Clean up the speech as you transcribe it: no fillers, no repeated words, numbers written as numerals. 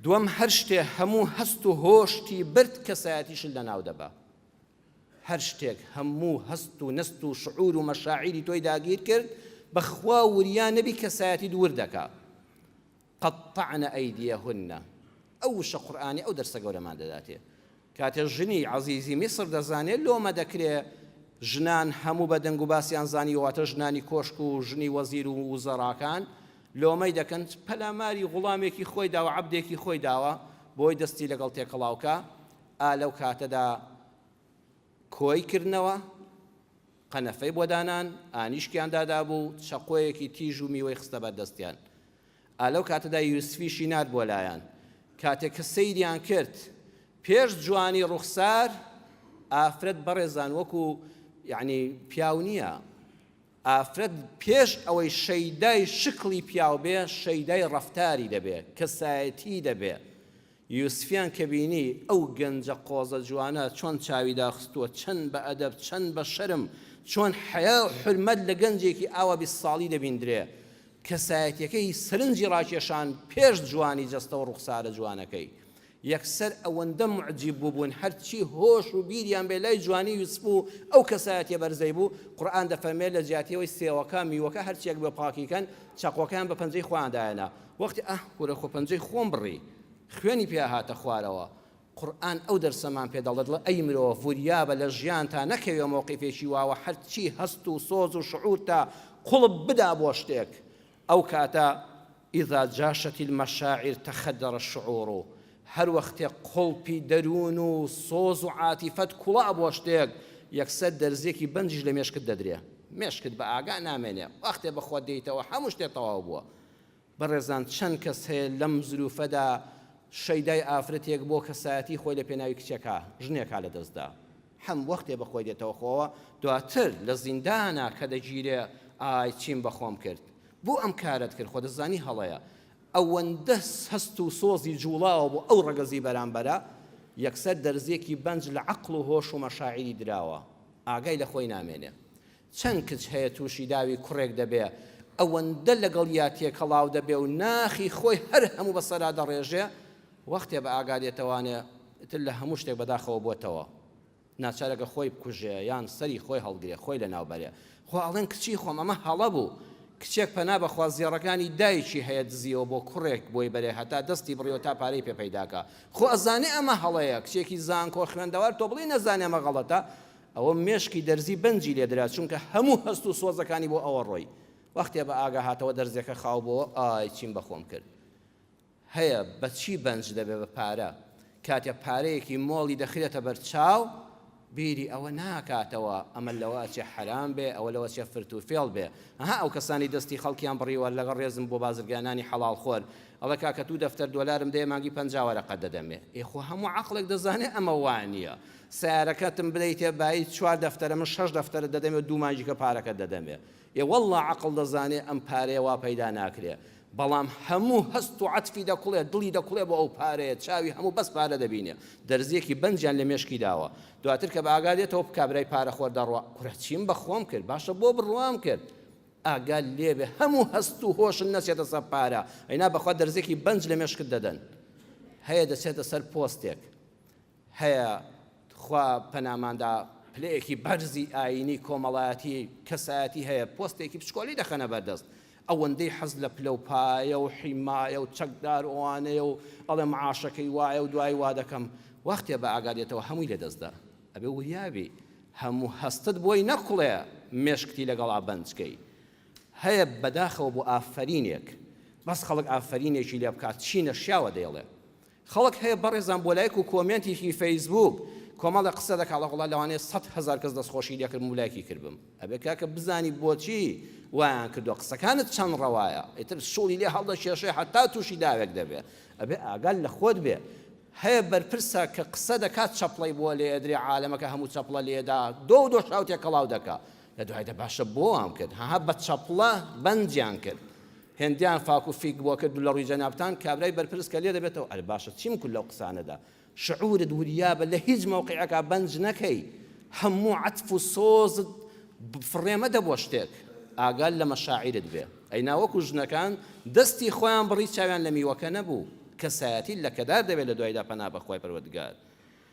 دووەم هەر شتێ هەموو هەست و هۆشتی برد کەسایەتیشت لەناو دەبا. هەر شتێک هەموو هەست و نەست و شعور و مەشاعیری تۆی داگیر کرد بەخوا وریا نەبی کەسایەتیت ورد دەکا. قطعن ایدیهن ئەو وشە قورئانی ئەو دەرسە گەورەمان دەداتێ. کاتێ ژنی عەزیزی میسر دەزانێ لۆمە دەکرێ ژنان هەموو بە دەنگ و باسیان زانیوە واتە ژنانی کۆشک و ژنی وەزیر و وزەراکان لۆمەی دەکەن پەلاماری غوڵامێکی خۆی داوە عەبدێکی خۆی داوە بۆی دەستی لەگەڵ تێکەڵاوکە ئا لەو کاتەدا کۆی کردنەوە قەنەفەی بۆ دانان ئانیشکیان دادابوو چەقۆیەکی تیژ و میوەی خستە بەردەستیان ئا لەو کاتەدا یوسفیشی نارد بۆ لایان. کاتێک کە سەیریان کرد پێش جوانی ڕوخسار ئافرەت بەڕێزان وەکو یعنی پیاو نییە ئافرەت پێش ئەوەی شەیدای شکڵی پیاو بێ شەیدای ڕەفتاری دەبێ کەسایەتی دەبێ یوسفیان کە بینی ئەو گەنجە قۆزە جوانە چۆن چاوی داخستووە، چەند بە ئەدەب، چەند بە شەرم، چۆن حەیا و حورمەت لە گەنجێکی ئاوا 20 ساڵی دەبیندرێ، کەسایەتیەکەی سەرنجی ڕاکێشان پێش جوانی جەستە و ڕوخسارە جوانەکەی. یەکسەر ئەوەندە موعجیب بووبوون هەرچی هۆش و بیریان بێ لای جوانی یوسف و ئەو کەسایەتیە بەرزەی بوو، قورئان دەفەرمێ لە جیاتی ئەوەی سێوەکە، میوەکە هەرچیەک بێ پاکی کەن، چەقۆکەیان بە پەنجەی خۆیان دایەنا. وەختی ئاه کورە خۆ پەنجەی خۆم بڕی خوێنی پیا هاتە خوارەوە قورئان ئەو دەرسەمان پێ دەڵێ دڵێ ئەی مرۆڤ وریابە لە ژیانتا نەکەویە مەوقیفێکی واوە هەرچی هەست و سۆز و شعورتا قوڵپ بدا بۆ شتێک ئەو کاتە اذا جاشت المشاعر تخدر الشعور هەر وەختێ قوڵپی دەروون و سۆز و عاتیفەت کوڵا بۆ شتێک یەکسەر دەرزیەکی بەنجیش لە مێشکت دەدرێ مێشکت بە ئاگا نامێنێ وەختێ بە خۆت دێیتەوە هەموو شتێ تەواو بووە بەڕێزان چەند کەس هەیە لەم زروفەدا شەیدای ئافرەتێک بۆ کەسایەتی خۆی لە پێناوی کچێکا ژنێکا لە دەست دا حەم وەختێ بە خۆی دێتەوە خۆوە دواتر لە زیندانا کە دەگیرێ ئای چیم بە خۆم کرد بۆ ئەم کارەت کرد خۆ دەزانی هەڵەیە ئەوەندە هەست و سۆزی جوڵاوە بۆ ئەو ڕەگەزی بەرامبەرە یەکسەر دەرزیەکی بەنج لە عەقڵ و هۆش و مەشاعیری دراوە ئاگای لە خۆی نامێنێ چەند کچ هەیە توشی داوی کوڕێک دەبێ ئەوەندە لەگەڵیا تێکەڵاو دەبێ و ناخی خۆی هەر هەموو بەسەرا دەڕێژێ وەختێ بە ئاگا دێتەوانێ ئیتر لە هەموو شتێک بەداخەوە بۆتەوە ناچارە کە خۆی بکوژێ یان سەری خۆی هەڵگرێ خۆی لەناو بەرێ خۆ ئەڵێن کچی خۆم ئەمە هەڵە بوو کچێک پەنا بەخوا زێڕەکانی دایکی هەیە دزیەوە بۆ کوڕێک بۆی بەرێ هەتا دەستی بڕیەوە تا پارەی پێ پەیداکا خۆ ئەزانێ ئەمە هەڵەیە کچێکی زانکۆ خوێندەوار تۆ بڵێی نەزانێ ئەمە غەڵەتە ئەوە مێشکی دەرزی بەنجی لێدرا چونکە هەموو هەست و سۆزەکانی بۆ ئەوە ڕۆی وەختێ بە ئاگا هاتەوە دەرزیەکە خاو بۆوە ئای چیم بە خۆم کرد هەیە بە چی بەنج دەبێ بە پارە کاتێ پارەیەکی مۆڵی دەخرێتە بەر چاو بیری ئەوە ناکاتەوە ئەمە لەوە ئەچێ حەرام بێ ئەوە لەوە چێ فرت و فێڵ بێ ئەها ئەو کەسانی دەستی خەڵکیان بڕیوە لەگەڵ ڕێزم بۆ بازرگانانی حەڵاڵ خۆر ئەڵێ کاکە دوو دەفتەر دۆلارم دەیە مانگی 50 وەرەقەت دەدەمێ ئێ خۆ هەموو عەقڵێک دەزانێ ئەمە وا نییە سەیارەکەتم بدەیتێ بایی چوار دەفتەرە من شەش دەفتەرت دەدەمێ و دوو مانگی کە پارەکەت دەدەمێ ئێ وەڵڵا عەقڵ دەزانێ ئەم پارەیە وا پەیدا ناکرێ بەڵام هەموو هەست و عەتفی دەکوڵێ دڵی دەکوڵێ بۆ ئەو پارەیە چاوی هەموو بەس پارە دەبینێ دەرزیەکی بەنجیان لە مێشکی داوە دواتر کە بە ئاگا دێتەوە کابرای پارەخۆر دەڕوا کورە چیم بە خۆم کرد باشە بۆ بڕوام کرد ئاگات لێبێ هەموو هەست و هۆشت نەچێتە سەر پارە ئەینا بەخوا دەرزیەکی بەنج لە مێشکت دەدەن هەیە دەچێتە سەر پۆستێک هەیە خوا پەناماندا پلەیەکی بەرزی ئایینی کۆمەڵایەتی کەسایەتی هەیە پۆستێکی بچکۆلەی دەخەنە بەردەست ئەوەندەی حەز لە پلە و پایە و حیمایە و چەکدار ئەوانەیە و ئەڵێ معاشەکەی وایە و دوای وا دەکەم وەختێ بە ئاگا دێتەوە هەمووی لەدەستدا ئەبێ وریابی هەموو هەستت بۆی نەکوڵێ مێشکتی لەگەڵا بەنجکەی هەیە بەداخەوە بۆ ئافەرینێک بەس خەڵک ئافەرینێکی لێ بکات چی نەشیاوە دەیڵێ خەڵک هەیە بەڕێزان بۆ لایک و کۆمێنتێکی فەیسبووک کۆمەڵێک قسە دەکا ئەڵێ وەڵا لەوانەیە 100,000 کەس دەستخۆشی لێکردم و لایکی کردبم ئەبێ کاکە بزانی بۆچی وایان کردووە قسەکانت چەند ڕەوایە ئیتر شوڵی لێ هەڵدەکێشێ هەتا تووشی داوێک دەبێ ئەبێ ئاگات لە خۆت بێ هەیە بەرپرسە کە قسە دەکات چەپڵەی بۆ لێدرێ عالەمەکە هەموو چەپڵە لێدا دۆ و دۆشاو تێکەڵاو دەکا لە دوایدا باشە بۆ وام کرد ها بە چەپڵە بەنجیان کرد هێندیان فاک و فیک بۆ کرد و لە ڕووی جەنابتان کابرای بەرپرس کە لێ دەبێتەوە ئەرێ باشە چیم کرد لەو قسانەدا شعورت وریابە لە هیچ مەوقعێکا بەنج نەکەی هەموو عەتف و سۆزت فڕێ مەدە بۆ شتێک ئاگات لە مەشاعیرت بێ ئەینا وەکو ژنەکان دەستی خۆیان بڕی چاویان لە میوەکە نەبوو. کەسایەتیت لەکەدار دەبێت لە دوایدا پەنا بەخوای پەروەردگار.